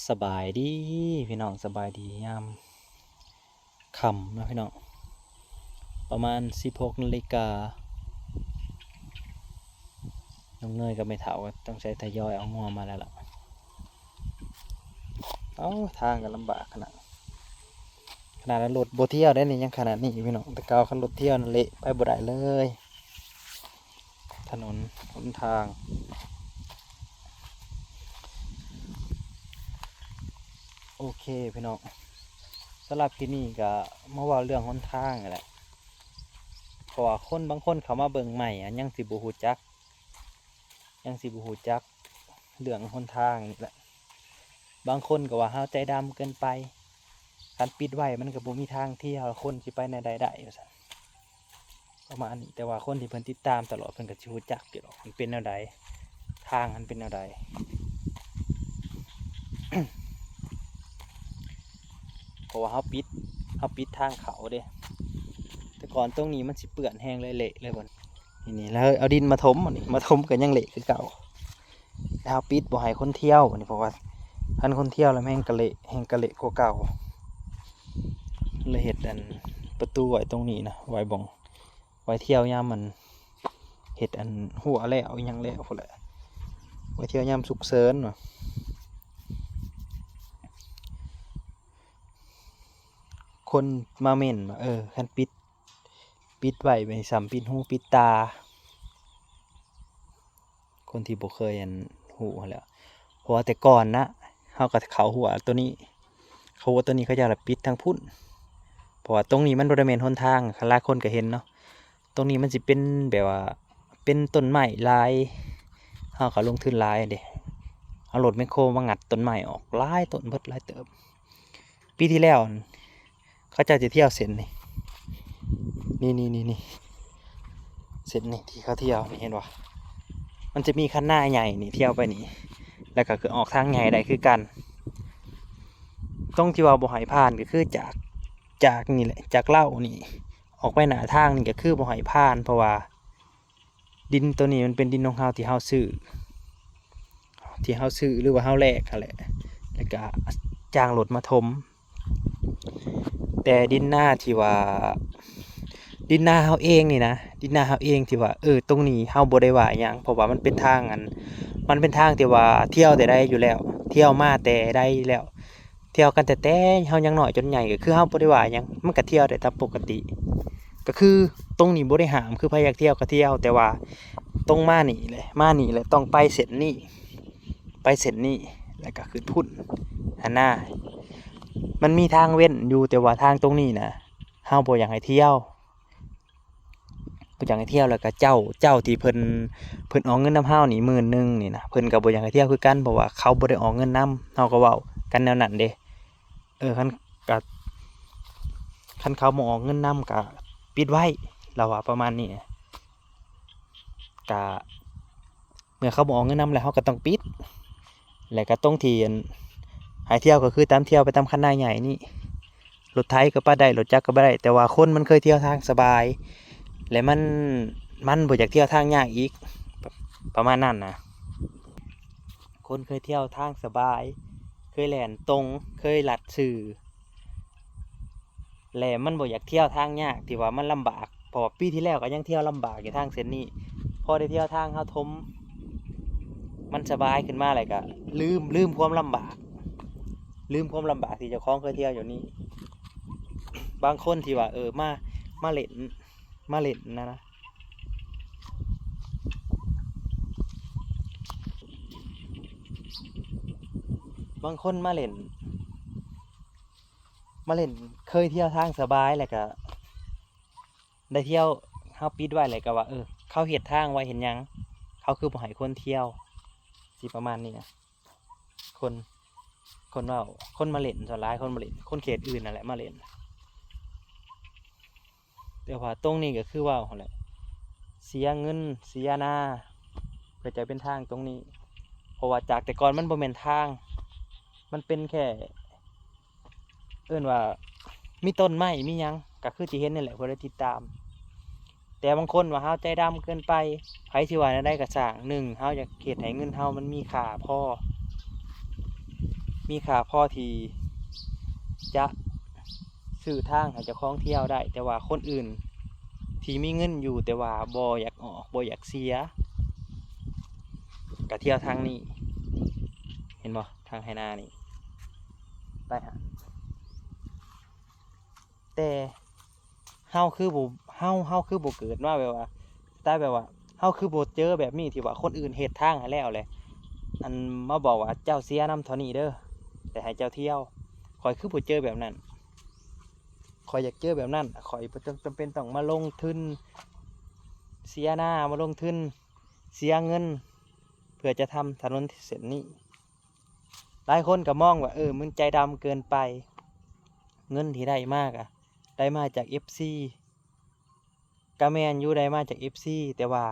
ສະບາຍດີພີ່ນ້ອງ, ສະບາຍດີຍາມຄ່ຳເນາະພີ່ນ້ອງ, ປະມານສິບຫົກນາລິກາ. ນ້ອງເນີຍກັບແມ່ເຖົ້າກໍຕ້ອງໃຊ້ທະຍອຍເອົາງົວມາແລ້ວລະ. ເອົ້າ ທາງກໍລຳບາກຂະໜາດ, ຂະໜາດວ່າລົດບໍ່ທ່ຽວໄດ໋ນີ້ ຍັງຂະໜາດນີ້ພີ່ນ້ອງ, ແຕ່ເກົ່າຄັນລົດທ່ຽວນັ້ນເລະ ໄປບໍ່ໄດ້ເລີຍ. ຖະໜົນຫົນທາງ. ໂອເຄພີ່ນ້ອງ, ສຳລັບຄລິບນີ້ກໍມາເວົ້າເລື່ອງຫົນທາງນີ້ແຫຼະ, ເພາະວ່າຄົນບາງຄົນເຂົ້າມາເບິ່ງໃໝ່ ອະ ຍັງຊິບໍ່ຮູ້ຈັກ, ຍັງຊິບໍ່ຮູ້ຈັກເລື່ອງຫົນທາງນີ້ແຫຼະ. ບາງຄົນກໍວ່າເຮົາໃຈດຳເກີນໄປ, ຄັນປິດໄວ້ມັນກໍບໍ່ມີທາງທ່ຽວ, ຄົນຊິໄປແນວໃດໄດ້ ວ່າຊັ້ນ ປະມານນີ້. ແຕ່ວ່າຄົນທີ່ເພິ່ນຕິດຕາມຕະຫຼອດ ເພິ່ນກໍຊິຮູ້ຈັກຢູ່ດອກ ມັນເປັນແນວໃດ, ທາງມັນເປັນແນວໃດ. ເພາະວ່າເຮົາປິດ, ເຮົາປິດທາງເຂົ້າເດ້. ແຕ່ກ່ອນຕົງນີ້ມັນຊິເປື້ອນແຮງເລະເລະເລີຍ. ນີ້ໆ ແລ້ວເອົາດິນມາຖົມ, ນີ້ ມາຖົມກໍຍັງເລະຄືເກົ່າ. ແລ້ວເຮົາປິດບໍ່ໃຫ້ຄົນທ່ຽວນີ້, ເພາະວ່າຄັນຄົນທ່ຽວແລ້ວແຮງກະເລະ, ແຮງກະເລະກວ່າເກົ່າ. ເລີຍເຮັດອັນປະຕູໄວ້ຕົງນີ້ນະ, ໄວ້ບ່ອງ ໄວ້ທ່ຽວຍາມມັນເຮັດອັນຮົ້ວແລ້ວ ອີ່ຫຍັງແລ້ວພຸ້ນແຫຼະ, ໄວ້ທ່ຽວຍາມສຸກເສີນວ່າ ຄົນມາເມັ້ນວ່າ ເອີ ຄັນປິດ ປິດໄວ້ແບບນີ້ ສ່ຳປິດຫູປິດຕາ. ຄົນທີ່ບໍ່ເຄີຍອັນຮູ້ຫັ້ນແຫຼະ, ເພາະວ່າແຕ່ກ່ອນນະ ເຮົາກໍເຂົ້າຮົ້ວຕົວນີ້, ເຂົ້າຮົ້ວຕົວນີ້ ເຂົາເຈົ້າລະປິດທາງພຸ້ນ, ເພາະວ່າຕົງນີ້ມັນບໍ່ໄດ້ແມ່ນຫົນທາງ. ຫຼາຍຄົນກໍເຫັນເນາະ, ຕົງນີ້ມັນຊິເປັນແບບວ່າເປັນຕົ້ນໄມ້ຫຼາຍ, ເຮົາກໍລົງທຶນຫຼາຍເດ້, ເອົາລົດແມັກໂຄມາງັດຕົ້ນໄມ້ອອກຫຼາຍຕົ້ນເບິດ ຫຼາຍເຕີບ. ປີທີ່ແລ້ວ ເຂົາເຈົ້າຈະທ່ຽວເສັ້ນນີ້ ນີ້ໆໆ ເສັ້ນນີ້ທີ່ເຂົາທ່ຽວນີ້ ເຫັນບໍ່? ມັນຈະມີຄັນນາໃຫຍ່ນີ້ທ່ຽວໄປນີ້ ແລ້ວກໍຄືອອກທາງໃຫຍ່ໄດ້ຄືກັນ. ຕົງທີ່ວ່າບໍ່ໃຫ້ຜ່ານກໍຄືຈາກ ຈາກນີ້ແຫຼະ ຈາກເລົ້ານີ້ອອກໄປໜ້າທາງນີ້ ກໍຄືບໍ່ໃຫ້ຜ່ານ ເພາະວ່າ ດິນໂຕນີ້ມັນເປັນດິນຂອງເຮົາທີ່ເຮົາຊື້ ທີ່ເຮົາຊື້ ຫຼືວ່າເຮົາແລກຫັ້ນແຫຼະ ແລ້ວກະຈ້າງລົດມາຖົມ. ແຕ່ດິນນາທີ່ວ່າ ດິນນາເຮົາເອງນີ້ນະ ດິນນາເຮົາເອງທີ່ວ່າ ເອີ ຕົງນີ້ເຮົາບໍ່ໄດ້ວ່າຫຍັງ ເພາະວ່າມັນເປັນທາງອັນ ມັນເປັນທາງທີ່ວ່າທ່ຽວແຕ່ໃດຢູ່ແລ້ວ ທ່ຽວມາແຕ່ໃດແລ້ວ. ທ່ຽວກັນແຕ່ແຕ່ເຮົາຍັງນ້ອຍຈົນໃຫຍ່ ກໍຄືເຮົາບໍ່ໄດ້ວ່າຫຍັງ ມັນກໍທ່ຽວໄດ້ຕາມປົກກະຕິ. ກໍຄືຕົງນີ້ບໍ່ໄດ້ຫ້າມ ຄືໃຜຢາກທ່ຽວກໍທ່ຽວ ແຕ່ວ່າຕົງມານີ້ແຫຼະ ມານີ້ແຫຼະ ຕ້ອງໄປເສັ້ນນີ້ ໄປເສັ້ນນີ້ ແລ້ວກໍຂຶ້ນພຸ້ນຫັ້ນນາ. ມັນມີທາງເວັ້ນຢູ່ ແຕ່ວ່າທາງຕົງນີ້ນະ ເຮົາບໍ່ຢາກໃຫ້ທ່ຽວ. ບໍ່ຢາກໃຫ້ທ່ຽວ ແລ້ວກະເຈົ້າ ເຈົ້າທີ່ເພິ່ນ ເພິ່ນອອກເງິນນຳເຮົານີ້ໝື່ນໜຶ່ງນີ້ນະ ເພິ່ນກໍບໍ່ຢາກໃຫ້ທ່ຽວຄືກັນ ເພາະວ່າເຂົາບໍ່ໄດ້ອອກເງິນນຳ ເຮົາກໍເວົ້າກັນແນວນັ້ນເດ້. ເອີ ຄັນ ກະ ຄັນເຂົາບໍ່ອອກເງິນນຳກະປິດໄວ້ ລາວວ່າປະມານນີ້. ກະ ເມື່ອເຂົາບໍ່ອອກເງິນນຳແລ້ວ ເຮົາກໍຕ້ອງປິດ ແລ້ວກໍຕົງທີ່ອັນ ໃຫ້ທ່ຽວກໍຄືຕາມທ່ຽວໄປຕາມຄັນນາໃຫຍ່ນີ້ ລົດໄຖກໍໄປໄດ້ ລົດຈັກກໍໄປໄດ້ ແຕ່ວ່າຄົນມັນເຄີຍທ່ຽວທາງສະບາຍ ແລະ ມັນ ມັນບໍ່ຢາກທ່ຽວທາງຍາກອີກ ປະ ປະມານນັ້ນນະ. ຄົນເຄີຍທ່ຽວທາງສະບາຍ ເຄີຍແລ່ນຕົງ ເຄີຍລັດຊື່ ແລະ ມັນບໍ່ຢາກທ່ຽວທາງຍາກທີ່ວ່າມັນລຳບາກ ເພາະວ່າປີທີ່ແລ້ວກໍຍັງທ່ຽວລຳບາກຢູ່ທາງເສັ້ນນີ້ ພໍໄດ້ທ່ຽວທາງເຮົາຖົມ ມັນສະບາຍຂຶ້ນມາ ແລ້ວກໍລືມ ລືມຄວາມລຳບາກ ລືມຄວາມລຳບາກທີ່ເຈົ້າຂອງເຄີຍທ່ຽວຢູ່ນີ້. ບາງຄົນທີ່ວ່າ ເອີ ມາ ມາເຫຼັ້ນ ມາເຫຼັ້ນນະ ບາງຄົນມາເຫຼັ້ນ ມາເຫຼັ້ນ ເຄີຍທ່ຽວທາງສະບາຍ ແລ້ວກະໄດ້ທ່ຽວ ເຮົາປິດໄວ້ ແລ້ວກະວ່າ ເອີ ເຂົາເຮັດທາງໄວ້ເຮັດຫຍັງ ເຂົາຄືບໍ່ໃຫ້ຄົນທ່ຽວ ຊິປະມານນີ້ນະ. ຄົນ ຄົນເວົ້າ ຄົນມາເຫຼັ້ນ ສ່ວນຫຼາຍຄົນມາເຫຼັ້ນ ຄົນເຂດອື່ນນັ້ນແຫຼະມາເຫຼັ້ນ. ແຕ່ວ່າຕົງນີ້ກໍຄືເວົ້າຫັ້ນແຫຼະ ເສຍເງິນເສຍນາ ເພື່ອຈະເປັນທາງຕົງນີ້ ເພາະວ່າຈາກແຕ່ກ່ອນມັນບໍ່ແມ່ນທາງ ມັນເປັນແຄ່ ເອີ້ນວ່າມີຕົ້ນໄມ້ມີຫຍັງ ກໍຄືທີ່ເຫັນນີ້ແຫຼະ ຜູ້ໃດຕິດຕາມ. ແຕ່ບາງຄົນວ່າເຮົາໃຈດຳເກີນໄປ ໃຜຊິວ່າແນວໃດກໍຊ່າງ ໜຶ່ງ ເຮົາຢາກເຮັດໃຫ້ເງິນເຮົາມັນມີຄ່າພໍ ມີຄ່າພໍທີ່ຈະຊື້ທາງໃຫ້ເຈົ້າຂອງທ່ຽວໄດ້, ແຕ່ວ່າຄົນອື່ນທີ່ມີເງິນຢູ່ ແຕ່ວ່າບໍ່ຢາກອອກ ບໍ່ຢາກເສຍ ກະທ່ຽວທາງນີ້ ເຫັນບໍ່? ທາງໄຮ່ນານີ້ ໄປຫາ ແຕ່ເຮົາຄືບໍ່ ເຮົາ ເຮົາຄືບໍ່ເກີດມາແບບວ່າ ແຕ່ແບບວ່າ ເຮົາຄືບໍ່ເຈີແບບນີ້ ທີ່ວ່າຄົນອື່ນເຮັດທາງໃຫ້ແລ້ວແຫຼະ ອັນມາບອກວ່າ ເຈົ້າເສຍນຳເທົ່ານີ້ເດີ ແຕ່ໃຫ້ເຈົ້າທ່ຽວ. ຂ້ອຍຄືບໍ່ເຈີແບບນັ້ນ. ຂ້ອຍຢາກເຈີແບບນັ້ນ ຂ້ອຍບໍ່ຈຳ ຈຳເປັນຕ້ອງມາລົງທຶນເສຍນາ ມາລົງທຶນເສຍເງິນ ເພື່ອຈະທຳຖະໜົນເສັ້ນນີ້. ຫຼາຍຄົນກໍມອງວ່າ ເອີ ມັນໃຈດຳເກີນໄປ. ເງິນທີ່ໄດ້ມາກະໄດ້ມາຈາກເອັຟຊີ ກະແມ່ນຢູ່ ໄດ້ມາຈາກເອັຟຊີ ແຕ່ວ່າ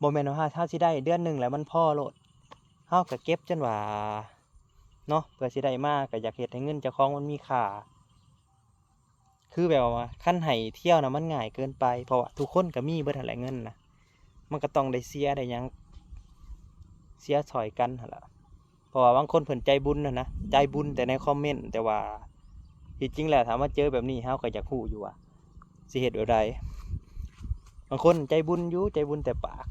ບໍ່ແມ່ນວ່າເຮົາ ເຮົາຊິໄດ້ເດືອນໜຶ່ງແລ້ວມັນພໍໂລດ. ເຮົາກະເກັບຈົນວ່າເນາະ ເພື່ອຊິໄດ້ມາ ກະຢາກເຮັດໃຫ້ເງິນເຈົ້າຂອງມັນມີຄ່າ. ຄືແບບວ່າຄັນໃຫ້ທ່ຽວນະ ມັນງ່າຍເກີນໄປ ເພາະວ່າທຸກຄົນກໍມີເບິດຫັ້ນແຫຼະເງິນນະ. ມັນກໍຕ້ອງໄດ້ເສຍໄດ້ຫຍັງ ເສຍຊ່ອຍກັນຫັ້ນລະ. ເພາະວ່າບາງຄົນເພິ່ນໃຈບຸນຫັ້ນນະ ໃຈບຸນແຕ່ໃນຄອມເມັນ, ແຕ່ວ່າທີ່ຈິງແລ້ວຖ້າມາເຈີແບບນີ້ ເຮົາກໍຢາກຮູ້ຢູ່ວ່າຊິເຮັດແບບໃດ. ບາງຄົນໃຈບຸນຢູ່ ໃຈບຸນແຕ່ປາກ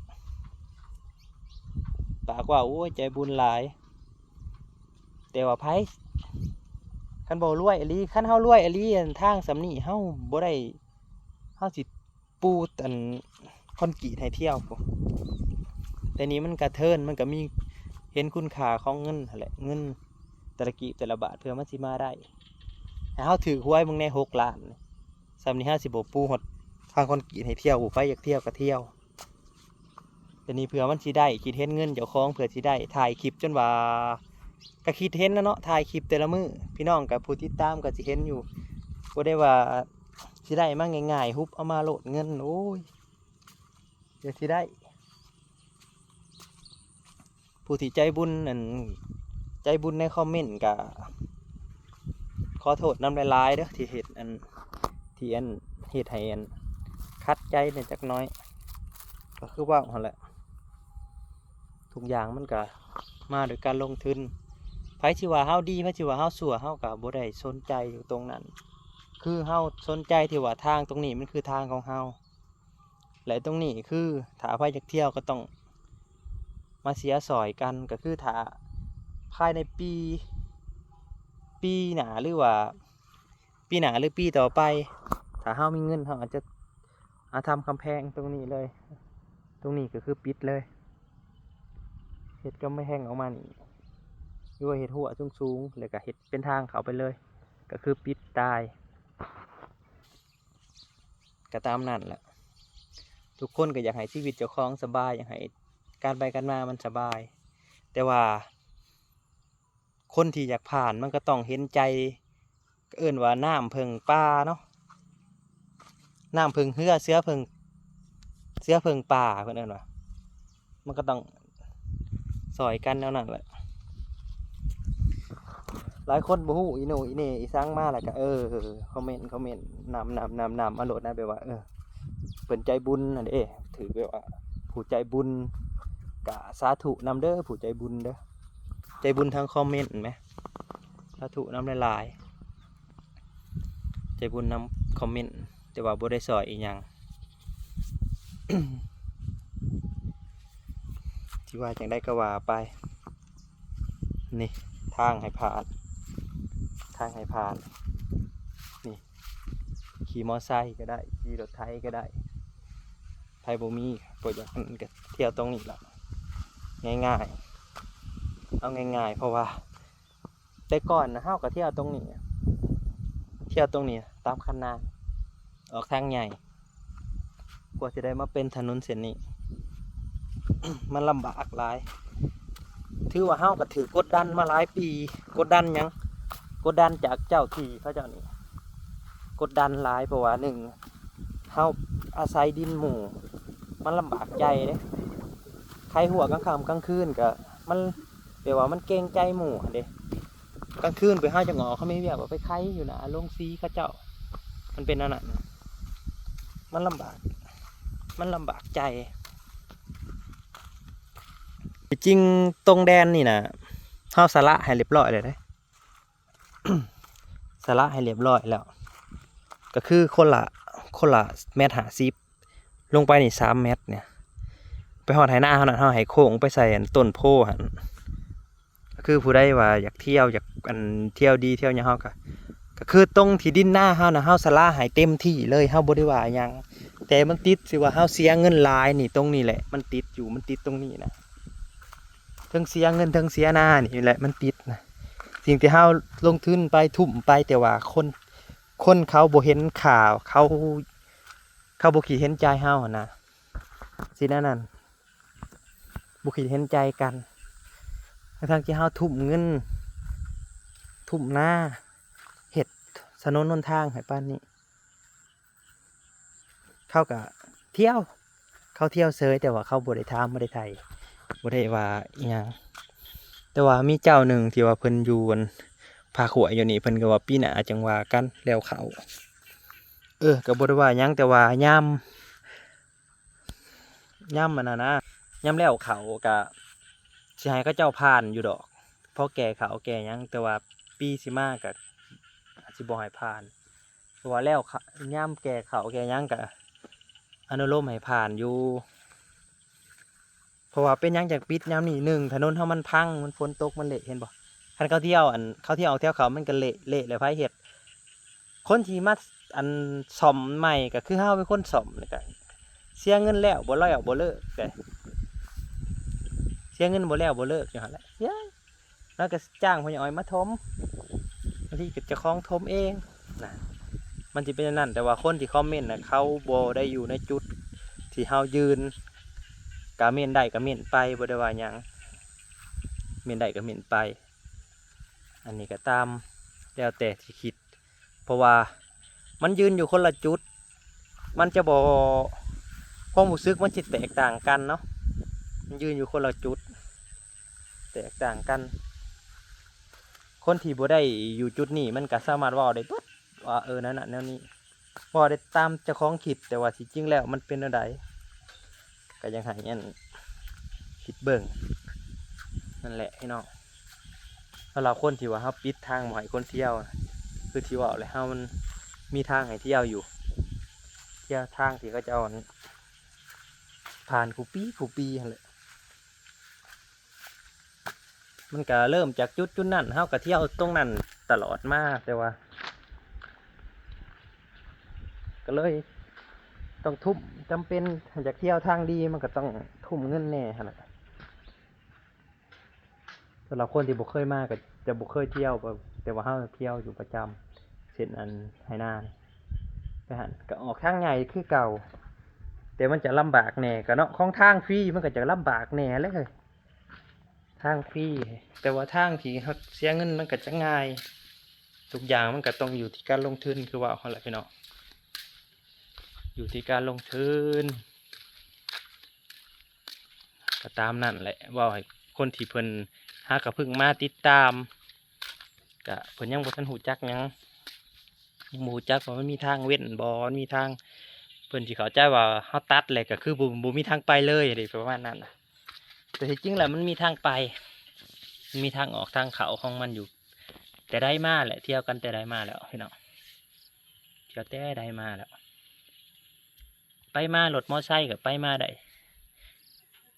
ປາກວ່າ ໂອ້ຍ ໃຈບຸນຫຼາຍ ແຕ່ວ່າໃຜ ຄັນບໍ່ລວຍອີ່ຫຼີ ຄັນເຮົາລວຍອີ່ຫຼີ ອັນທາງສ່ຳນີ້ເຮົາບໍ່ໄດ້ ເຮົາຊິປູອັນຄອນກຣີດໃຫ້ທ່ຽວພຸ້ນ. ແຕ່ນີ້ມັນກະເທີນ ມັນກະມີ ເຫັນຄຸນຄ່າຂອງເງິນຫັ້ນແຫຼະ ເງິນແຕ່ລະກີບແຕ່ລະບາດ ເພື່ອມັນຊິມາໄດ້. ຖ້າເຮົາຖືກຫວຍເບິ່ງແດ່ ຫົກລ້ານ ສ່ຳນີ້ເຮົາຊິບໍ່ປູຮອດທາງຄອນກຣີດໃຫ້ທ່ຽວ ໃຜຢາກທ່ຽວກະທ່ຽວ. ແຕ່ນີ້ເພື່ອມັນຊິໄດ້ ຄິດເຫັນເງິນເຈົ້າຂອງ ເພື່ອຊິໄດ້ ຖ່າຍຄລິບຈົນວ່າ ກະຄິດເຫັນນະເນາະ ຖ່າຍຄລິບແຕ່ລະມື້ ພີ່ນ້ອງກະ ຜູ້ຕິດຕາມກະຊິເຫັນຢູ່ ບໍ່ໄດ້ວ່າຊິໄດ້ມາງ່າຍໆ ຫຸບເອົາມາໂລດເງິນ ໂອ້ຍ ເພື່ອຊິໄດ້ ຜູ້ທີ່ໃຈບຸນ ອັນໃຈບຸນໃນຄອມເມັນກະ ຂໍໂທດນຳຫຼາຍໆເດີ ທີ່ເຮັດອັນ ທີ່ອັນເຮັດໃຫ້ອັນຂັດໃຈແດ່ຈັກໜ້ອຍ. ກໍຄືເວົ້າຫັ້ນແຫຼະ ທຸກຢ່າງມັນກະມາໂດຍການລົງທຶນ. ໃຜຊິວ່າເຮົາດີ ໃຜຊິວ່າເຮົາຊົ່ວ ເຮົາກະບໍ່ໄດ້ສົນໃຈຢູ່ຕົງນັ້ນ. ຄືເຮົາສົນໃຈທີ່ວ່າທາງຕົງນີ້ມັນຄືທາງຂອງເຮົາ ແລະ ຕົງນີ້ຄືຖ້າໃຜຢາກທ່ຽວກໍຕ້ອງມາເສຍຊ່ອຍກັນ. ກໍຄືຖ້າພາຍໃນປີ ປີໜ້າ ຫຼືວ່າປີໜ້າ ຫຼືປີຕໍ່ໄປ ຖ້າເຮົາມີເງິນ ເຮົາອາດຈະ ອາ ທຳກຳແພງຕົງນີ້ເລີຍ. ຕົງນີ້ກໍຄືປິດເລີຍ ເຮັດກຳແພງອອກມານີ້ ຫຼືວ່າເຮັດຮົ້ວສູງໆ ແລ້ວກໍເຮັດເປັນທາງເຂົ້າໄປເລີຍ ກໍຄືປິດຕາຍ. ກໍຕາມນັ້ນແຫຼະ ທຸກຄົນກໍຢາກໃຫ້ຊີວິດເຈົ້າຂອງສະບາຍ ຢາກໃຫ້ການໄປການມາມັນສະບາຍ ແຕ່ວ່າຄົນທີ່ຢາກຜ່ານມັນກໍຕ້ອງເຫັນໃຈ ເອີ້ນວ່ານ້ຳເພິ່ງປ່າເນາະ ນ້ຳເພິ່ງເຮືອ ເສືອເພິ່ງ ເສືອເພິ່ງປ່າ ເພິ່ນເອີ້ນວ່າ ມັນກໍຕ້ອງຊ່ອຍກັນແນວນັ້ນແຫຼະ. ຫຼາຍຄົນບໍ່ຮູ້ອີໂໜ່ອີເໜ່ອີສັງມາ ແລ້ວກໍ ເອີ ຄອມເມັນ ຄອມເມັນນຳ ນຳ ນຳ ນຳມາໂລດນະ ແບບວ່າ ເອີ ເພິ່ນໃຈບຸນຫັ້ນເດ້ ຖືກແບບວ່າຜູ້ໃຈບຸນ ກະສາທຸນຳເດີ ຜູ້ໃຈບຸນເດີ ໃຈບຸນທາງຄອມເມັນແມ ສາທຸນຳຫຼາຍໆ ໃຈບຸນນຳຄອມເມັນ ແຕ່ວ່າບໍ່ໄດ້ຊ່ອຍອີ່ຫຍັງ ທີ່ວ່າຈັ່ງໃດກໍວ່າໄປ. ນີ້ທາງໃຫ້ຜ່ານ ທາງໃຫ້ຜ່ານ ນີ້ ຂີ່ມໍໄຊກໍໄດ້ ຂີ່ລົດໄຖກໍໄດ້ ໃຜບໍ່ມີ ບໍ່ຢາກ ກໍທ່ຽວຕົງນີ້ລະ ງ່າຍໆ ເອົາງ່າຍໆ ເພາະວ່າ ແຕ່ກ່ອນນະ ເຮົາກໍທ່ຽວຕົງນີ້ ທ່ຽວຕົງນີ້ຕາມຄັນນາ ອອກທາງໃຫຍ່ ກວ່າຊິໄດ້ມາເປັນຖະໜົນເສັ້ນນີ້ ມັນລຳບາກຫຼາຍ. ຖືວ່າເຮົາກໍຖືກກົດດັນມາຫຼາຍປີ. ກົດດັນຫຍັງ? ກົດດັນຈາກເຈົ້າທີ່ເຂົາເຈົ້ານີ້ ກົດດັນຫຼາຍ ເພາະວ່າ ໜຶ່ງ ເຮົາອາໄສດິນໝູ່ ມັນລຳບາກໃຈເດ້. ໄຂຮົ້ວກາງຄ່ຳກາງຄືນກໍ ມັນ ແບບວ່າມັນເກງໃຈໝູ່ຫັ້ນເດ້. ກາງຄືນໄປຫາຈັ່ງອອກ ເຂົາມີວຽກກໍໄປໄຂຢູ່ໜ້າໂລງສີເຂົາເຈົ້າ ມັນເປັນແນວນັ້ນ ມັນລຳບາກ ມັນລຳບາກໃຈ. ທີ່ຈິງຕົງແດນນີ້ນະ ເຮົາສະຫຼະໃຫ້ລຽບຮ້ອຍແລ້ວເດ້ ສະຫຼະໃຫ້ລຽບຮ້ອຍແລ້ວ ກໍຄືຄົນລະ ຄົນລະແມັດຫ້າສິບ ລົງໄປນີ້ສາມແມັດນີ້ ໄປຮອດໄຮ່ນາເຮົານັ້ນ ເຮົາໃຫ້ໂຄ້ງໄປໃສ່ອັນຕົ້ນໂພຫັ້ນ. ກໍຄືຜູ້ໃດວ່າຢາກທ່ຽວ ຢາກອັນທ່ຽວດີທ່ຽວຫຍັງ ເຮົາກໍ ກໍຄືຕົງທີ່ດິນນາເຮົານະ ເຮົາສະຫຼະໃຫ້ເຕັມທີ່ເລີຍ ເຮົາບໍ່ໄດ້ວ່າຫຍັງ. ແຕ່ມັນຕິດທີ່ວ່າເຮົາເສຍເງິນຫຼາຍນີ້ ຕົງນີ້ແຫຼະ ມັນຕິດຢູ່ ມັນຕິດຕົງນີ້ນະ ເທິງເສຍເງິນເທິງເສຍນານີ້ແຫຼະ ມັນຕິດນະ. ສິ່ງທີ່ເຮົາລົງທຶນໄປ ທຸ່ມໄປ ແຕ່ວ່າຄົນ ຄົນເຂົາບໍ່ເຫັນຄ່າ ເຂົາ ເຂົາບໍ່ຄິດເຫັນໃຈເຮົາຫັ້ນນະ ຊິແນວນັ້ນ ບໍ່ຄິດເຫັນໃຈກັນ ທັງໆທີ່ເຮົາທຸ່ມເງິນ ທຸ່ມນາ ເຮັດຖະໜົນຫົນທາງໃຫ້ປານນີ້ ເຂົາກະທ່ຽວ ເຂົາທ່ຽວເສີຍ ແຕ່ວ່າເຂົາບໍ່ໄດ້ຖາມ ບໍ່ໄດ້ໄຖ່ ບໍ່ໄດ້ວ່າອີ່ຫຍັງ. ແຕ່ວ່າມີເຈົ້າໜຶ່ງທີ່ວ່າເພິ່ນຢູ່ອັນພາກຫ້ວຍຢູ່ນີ້ ເພິ່ນກໍວ່າປີໜ້າຈັ່ງວ່າກັນ ແລ້ວເຂົ້າ ເອີ ກໍບໍ່ໄດ້ວ່າຫຍັງ ແຕ່ວ່າຍາມ ຍາມອັນນັ້ນນະ ຍາມແລ້ວເຂົ້າກະຊິໃຫ້ເຂົາເຈົ້າຜ່ານຢູ່ດອກ ພໍແກ່ເຂົ້າແກ່ຫຍັງ ແຕ່ວ່າປີຊິມາກະອາດຊິບໍ່ໃຫ້ຜ່ານ ເພາະວ່າແລ້ວ ຍາມແກ່ເຂົ້າແກ່ຫຍັງກະອະນຸໂລມໃຫ້ຜ່ານຢູ່. ເພາະວ່າເປັນຫຍັງຈັ່ງປິດຍາມນີ້ ໜຶ່ງ ຖະໜົນເຮົາມັນພັງ ມັນຝົນຕົກມັນເລະ ເຫັນບໍ່ ຄັນເຂົາທ່ຽວ ອັນ ເຂົາທ່ຽວອອກແຖວເຂົ້າ ມັນກໍເລະ ເລະແລ້ວໃຜເຮັດ? ຄົນທີ່ມາ ອັນ ສ້ອມໃໝ່ກໍຄືເຮົາເປັນຄົນສ້ອມ ແລ້ວກໍເສຍເງິນແລ້ວບໍ່ແລ້ວບໍ່ເລີກ ເສຍເງິນບໍ່ແລ້ວບໍ່ເລີກຢູ່ຫັ້ນແຫຼະ. ເອີຍ ແລ້ວກໍຈ້າງພໍ່ໃຫຍ່ອ້ອຍມາຖົມ ບາງທີກໍເຈົ້າຂອງຖົມເອງນະ ມັນຊິເປັນແນວນັ້ນ. ແຕ່ວ່າຄົນທີ່ຄອມເມັນນະ ເຂົາບໍ່ໄດ້ຢູ່ໃນຈຸດທີ່ເຮົາຢືນ ກະເມັນໄດ້ກະເມັນໄປ ບໍ່ໄດ້ວ່າຫຍັງ ເມັນໄດ້ກະເມັນໄປ. ອັນນີ້ກໍຕາມ ແລ້ວແຕ່ທີ່ຄິດ ເພາະວ່າມັນຢືນຢູ່ຄົນລະຈຸດ ມັນຈະບໍ່ ຄວາມຮູ້ສຶກມັນຊິແຕກຕ່າງກັນເນາະ ມັນຢືນຢູ່ຄົນລະຈຸດ ແຕກຕ່າງກັນ. ຄົນທີ່ບໍ່ໄດ້ຢູ່ຈຸດນີ້ ມັນກໍສາມາດເວົ້າໄດ້ເບິດວ່າ ເອີ ແນວນັ້ນແນວນີ້ ເວົ້າໄດ້ຕາມເຈົ້າຂອງຄິດ ແຕ່ວ່າທີ່ຈິງແລ້ວມັນເປັນແນວໃດ ກໍຢາກໃຫ້ອັນ ຄິດເບິ່ງ ນັ້ນແຫຼະພີ່ນ້ອງ. ສຳລັບຄົນທີ່ວ່າເຮົາປິດທາງບໍ່ໃຫ້ຄົນທ່ຽວ ຄືທີ່ເວົ້າແຫຼະ ເຮົາມັນມີທາງໃຫ້ທ່ຽວຢູ່ ທ່ຽວທາງທີ່ເຂົາເຈົ້າ ອັນ ຜ່ານຄູ່ປີຄູ່ປີຫັ້ນແຫຼະ. ມັນກະເລີ່ມຈາກຈຸດຈຸດນັ້ນ ເຮົາກະທ່ຽວຕົງນັ້ນຕະຫຼອດມາ ແຕ່ວ່າກະເລີຍຕ້ອງທຸ່ມ ຈຳເປັນ ຢາກທ່ຽວທາງດີ ມັນກະຕ້ອງທຸ່ມເງິນແດ່ຫັ້ນແຫຼະ. ສຳລັບຄົນທີ່ບໍ່ເຄີຍມາກະຈະບໍ່ເຄີຍທ່ຽວ ແຕ່ວ່າເຮົາທ່ຽວຢູ່ປະຈຳ ເຊັ່ນອັນໄຮ່ນານີ້ ໄປຫັ້ນກະອອກທາງໃຫຍ່ຄືເກົ່າ ແຕ່ມັນຈະລຳບາກແດ່ ກະເນາະ ຂອງທາງຟຣີມັນກະຈະລຳບາກແດ່ແຫຼະ ທາງຟຣີ ແຕ່ວ່າທາງທີ່ເຮົາເສຍເງິນມັນກໍຈະງ່າຍ. ທຸກຢ່າງມັນກໍຕ້ອງຢູ່ທີ່ການລົງທຶນ ຄືເວົ້າຫັ້ນແຫຼະພີ່ນ້ອງ ຢູ່ທີ່ການລົງທຶນ. ກໍຕາມນັ້ນແຫຼະ ເວົ້າໃຫ້ຄົນທີ່ເພິ່ນຫາກໍເພິ່ງມາຕິດຕາມ ກະເພິ່ນຍັງບໍ່ທັນຮູ້ຈັກຫຍັງ ຍັງບໍ່ຮູ້ຈັກວ່າມັນມີທາງເວັ້ນບໍ່ ມັນມີທາງ ເພິ່ນຊິເຂົ້າໃຈວ່າເຮົາຕັດແລ້ວກໍຄືບໍ່ ບໍ່ມີທາງໄປເລີຍເດ້ ປະມານນັ້ນນະ. ແຕ່ທີ່ຈິງແລ້ວມັນມີທາງໄປ ມັນມີທາງອອກທາງເຂົ້າຂອງມັນຢູ່ ແຕ່ໃດມາແຫຼະ ທ່ຽວກັນແຕ່ໃດມາແລ້ວພີ່ນ້ອງ ທ່ຽວແຕ່ໃດມາແລ້ວ. ໄປມາລົດມໍໄຊກໍໄປມາໄດ້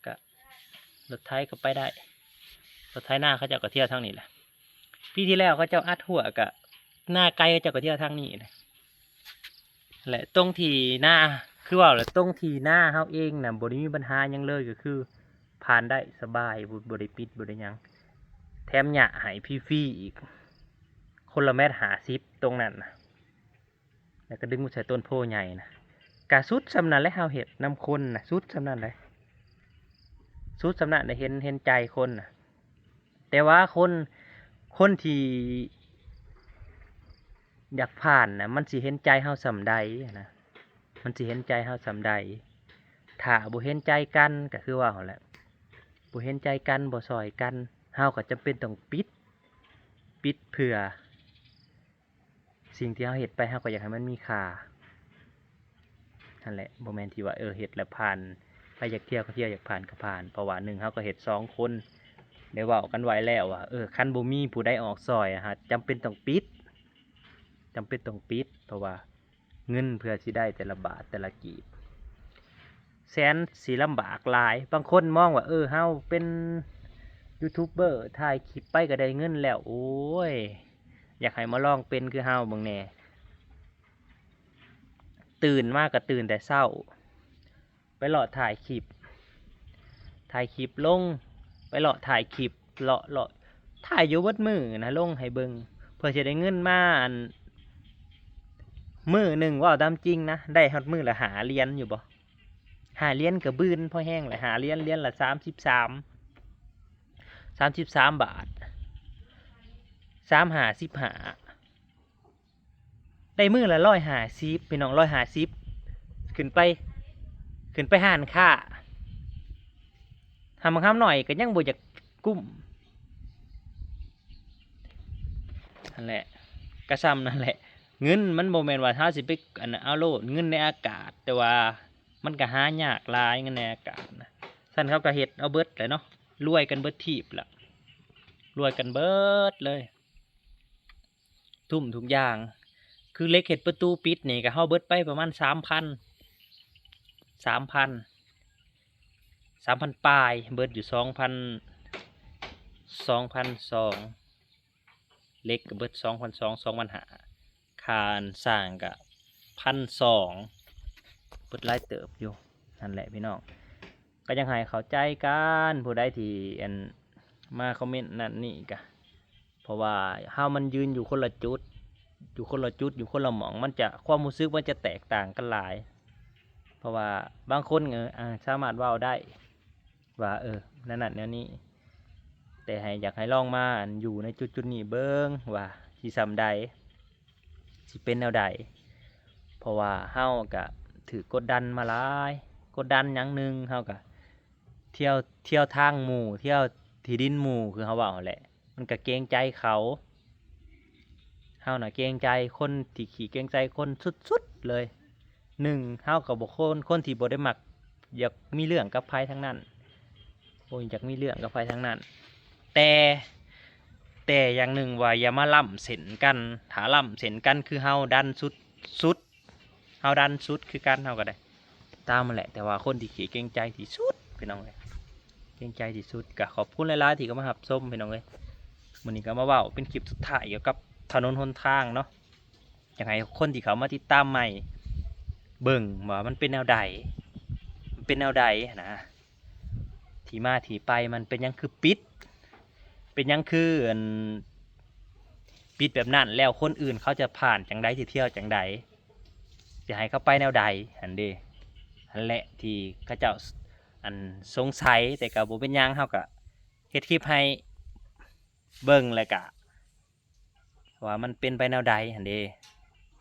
ກະລົດໄຖກໍໄປໄດ້ ລົດໄຖນາເຂົາເຈົ້າກໍທ່ຽວທາງນີ້ແຫຼະ. ປີທີ່ແລ້ວເຂົາເຈົ້າອັດຮົ້ວ ກະນາໄກເຂົາເຈົ້າກໍທ່ຽວທາງນີ້ແຫຼະ. ແລະ ຕົງທີ່ນາ ຄືເວົ້າແຫຼະ ຕົງທີ່ນາເຮົາເອງນະ ບໍ່ໄດ້ມີບັນຫາຫຍັງເລີຍ ກໍຄືຜ່ານໄດ້ສະບາຍ ບໍ່ ບໍ່ໄດ້ປິດ ບໍ່ໄດ້ຫຍັງ ແຖມຫຍ້າໃຫ້ຟຣີໆອີກ ຄົນລະແມັດຫ້າສິບຕົງນັ້ນນະ. ແລ້ວກໍດຶງມາໃສ່ຕົ້ນໂພໃຫຍ່ນະ ກະສຸດສ່ຳນັ້ນແຫຼະ ເຮົາເຮັດນຳຄົນນະ ສຸດສ່ຳນັ້ນແຫຼະ ສຸດສ່ຳນັ້ນແຫຼະ ເຫັນ ເຫັນໃຈຄົນນະ. ແຕ່ວ່າຄົນ ຄົນທີ່ຢາກຜ່ານນະ ມັນຊິເຫັນໃຈເຮົາສ່ຳໃດນະ ມັນຊິເຫັນໃຈເຮົາສ່ຳໃດ. ຖ້າບໍ່ເຫັນໃຈກັນ ກໍຄືເວົ້າຫັ້ນແຫຼະ ບໍ່ເຫັນໃຈກັນ ບໍ່ຊ່ອຍກັນ ເຮົາກໍຈຳເປັນຕ້ອງປິດ ປິດເພື່ອ ສິ່ງທີ່ເຮົາເຮັດໄປ ເຮົາກໍຢາກໃຫ້ມັນມີຄ່າຫັ້ນແຫຼະ. ບໍ່ແມ່ນທີ່ວ່າ ເອີ ເຮັດແລ້ວຜ່ານ ໃຜຢາກທ່ຽວກໍທ່ຽວ ຢາກຜ່ານກໍຜ່ານ ເພາະວ່າໜຶ່ງເຮົາກໍເຮັດສອງຄົນ ໄດ້ເວົ້າກັນໄວ້ແລ້ວວ່າ ເອີ ຄັນບໍ່ມີຜູ້ໃດອອກຊ່ອຍ ຫາກຈຳເປັນຕ້ອງປິດ ຈຳເປັນຕ້ອງປິດ ເພາະວ່າເງິນເພື່ອຊິໄດ້ແຕ່ລະບາດແຕ່ລະກີບ ແສນຊິລຳບາກຫຼາຍ. ບາງຄົນມອງວ່າ ເອີ ເຮົາເປັນຢູທູບເບີ ຖ່າຍຄລິບໄປກໍໄດ້ເງິນແລ້ວ. ໂອ້ຍ ຢາກໃຫ້ມາລອງເປັນຄືເຮົາເບິ່ງແດ່. ຕື່ນມາກໍຕື່ນແຕ່ເຊົ້າ ໄປເລາະຖ່າຍຄລິບ ຖ່າຍຄລິບລົງ ໄປເລາະຖ່າຍຄລິບ ເລາະ ເລາະ ຖ່າຍຢູ່ເບິດມື້ນະ ລົງໃຫ້ເບິ່ງ ເພື່ອຊິໄດ້ເງິນມາ ອັນ ມື້ໜຶ່ງ ເວົ້າຕາມຈິງນະ ໄດ້ຮອດມື້ລະຫ້າຫຼຽນຢູ່ບໍ່? ຫ້າຫຼຽນກໍບືນພໍແຮງແຫຼະ ຫ້າຫຼຽນ ຫຼຽນລະສາມສິບສາມ ສາມສິບສາມບາດ ສາມຫ້າສິບຫ້າ ໄດ້ມື້ລະຮ້ອຍຫ້າສິບ ພີ່ນ້ອງ ຮ້ອຍຫ້າສິບ ຂຶ້ນໄປ ຂຶ້ນໄປຮ້ານຄ້າ ຫາບາງຄຳໜ້ອຍກໍຍັງບໍ່ຢາກກຸ້ມ ຫັ້ນແຫຼະ ກະຊ່ຳນັ້ນແຫຼະ. ເງິນມັນບໍ່ແມ່ນວ່າເຮົາຊິໄປ ອັນ ເອົາໂລດ ເງິນໃນອາກາດ ແຕ່ວ່າມັນກໍຫາຍາກຫຼາຍ ເງິນໃນອາກາດນະ. ຊັ້ນເຂົາກໍເຮັດເອົາເບິດແຫຼະເນາະ ລວຍກັນເບິດທີບລະ ລວຍກັນເບິດເລີຍ ທຸ່ມທຸກຢ່າງ. ຄືເຫຼັກເຮັດປະຕູປິດນີ້ ກໍເຮົາເບິດໄປປະມານສາມພັນ ສາມພັນ ສາມພັນປາຍ ເບິດຢູ່ສອງພັນ ສອງພັນສອງ ເຫຼັກກໍເບິດສອງພັນສອງ ສອງພັນຫ້າ ຄ່າສ້າງກໍພັນສອງ ເບິດຫຼາຍເຕີບຢູ່. ນັ້ນແຫຼະພີ່ນ້ອງ ກໍຢາກໃຫ້ເຂົ້າໃຈກັນ ຜູ້ໃດທີ່ ອັນ ມາຄອມເມັນນັ້ນນີ້ກະ ເພາະວ່າເຮົາມັນຢືນຢູ່ຄົນລະຈຸດ ຢູ່ຄົນລະຈຸດ ຢູ່ຄົນລະໝ່ອງ ມັນຈະ ຄວາມຮູ້ສຶກມັນຈະແຕກຕ່າງກັນຫຼາຍ. ເພາະວ່າບາງຄົນ ເອີ ອາ ສາມາດເວົ້າໄດ້ວ່າ ເອີ ແນວນັ້ນແນວນີ້ ແຕ່ໃຫ້ ຢາກໃຫ້ລອງມາ ອັນ ຢູ່ໃນຈຸດໆນີ້ເບິ່ງວ່າຊິສ່ຳໃດ ຊິເປັນແນວໃດ ເພາະວ່າເຮົາກະຖືກກົດດັນມາຫຼາຍ ກົດດັນຫຍັງໜຶ່ງ ເຮົາກະທ່ຽວ ທ່ຽວທາງໝູ່ ທ່ຽວທີ່ດິນໝູ່ ຄືເຮົາເວົ້າຫັ້ນແຫຼະ ມັນກະເກງໃຈເຂົາ. ເຮົານະເກງໃຈຄົນທີ່ຂີ້ເກງໃຈຄົນສຸດໆເລີຍ. ໜຶ່ງ ເຮົາກໍບໍ່ຄົນ ຄົນທີ່ບໍ່ໄດ້ມັກຢາກມີເລື່ອງກັບໃຜທັງນັ້ນ ບໍ່ຢາກມີເລື່ອງກັບໃຜທັງນັ້ນ ແຕ່ ແຕ່ຢ່າງໜຶ່ງວ່າຢ່າມາລ້ຳເສັ້ນກັນ ຖ້າລ້ຳເສັ້ນກັນຄືເຮົາດັນສຸດ ສຸດ ເຮົາດັນສຸດຄືກັນ ເຮົາກໍໄດ້ຕາມຫັ້ນແຫຼະ. ແຕ່ວ່າຄົນທີ່ຂີ້ເກງໃຈທີ່ສຸດ ພີ່ນ້ອງເອີຍ ເກງໃຈທີ່ສຸດ ກໍຂອບຄຸນຫຼາຍໆທີ່ເຂົ້າມາຮັບຊົມ ພີ່ນ້ອງເອີຍ. ມື້ນີ້ກໍມາເວົ້າເປັນຄລິບສຸດທ້າຍກ່ຽວກັບຖະໜົນຫົນທາງເນາະ ຢາກໃຫ້ຄົນທີ່ເຂົ້າມາຕິດຕາມໃໝ່ເບິ່ງວ່າມັນເປັນແນວໃດ ມັນເປັນແນວໃດຫັ້ນນະ ທີ່ມາທີ່ໄປມັນເປັນຫຍັງຄືປິດ ເປັນຫຍັງຄື ອັນ ປິດແບບນັ້ນ ແລ້ວຄົນອື່ນເຂົາຈະຜ່ານຈັ່ງໃດ ຊິທ່ຽວຈັ່ງໃດ ຊິໃຫ້ເຂົາໄປແນວໃດຫັ້ນເດ. ຫັ້ນແຫຼະທີ່ເຂົາເຈົ້າ ອັນ ສົງໄສ ແຕ່ກໍບໍ່ເປັນຫຍັງ ເຮົາກໍເຮັດຄລິບໃຫ້ເບິ່ງ ແລ້ວກະ ວ່າມັນເປັນໄປແນວໃດຫັ້ນເດ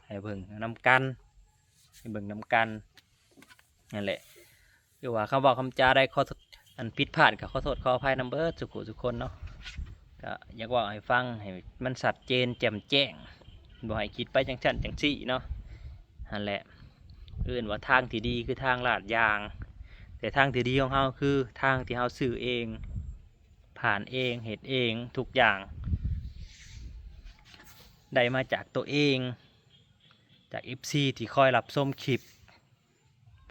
ໃຫ້ເບິ່ງນຳກັນ ໃຫ້ເບິ່ງນຳກັນ ນັ້ນແຫຼະ. ຫຼືວ່າຄຳເວົ້າຄຳຈາໃດຂໍ ອັນ ຜິດພາດກໍຂໍໂທດຂໍອະໄພນຳເບິດສຸຜູ້ສຸຄົນເນາະ. ກໍຢາກເວົ້າໃຫ້ຟັງໃຫ້ມັນຊັດເຈນແຈ່ມແຈ້ງ ບໍ່ໃຫ້ຄິດໄປຈັ່ງຊັ້ນຈັ່ງຊີ້ເນາະ. ຫັ້ນແຫຼະ ເອີ້ນວ່າທາງທີ່ດີຄືທາງລາດຢາງ ແຕ່ທາງທີ່ດີຂອງເຮົາຄືທາງທີ່ເຮົາຊື້ເອງ ຜ່ານເອງ ເຮັດເອງ ທຸກຢ່າງໄດ້ມາຈາກໂຕເອງ ຈາກເອັຟຊີທີ່ຄອຍຮັບຊົມຄລິບ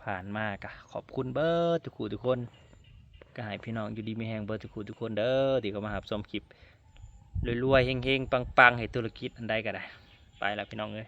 ຜ່ານມາ. ກະຂອບຄຸນເບິດທຸກຜູ້ທຸກຄົນ ກະໃຫ້ພີ່ນ້ອງຢູ່ດີມີແຮງເບິດທຸກຜູ້ທຸກຄົນເດີ ທີ່ເຂົ້າມາຮັບຊົມຄລິບ ລວຍໆ ເຮັງໆ ປັງໆ ເຮັດທຸລະກິດອັນໃດກໍໄດ້. ໄປລະພີ່ນ້ອງເອີຍ.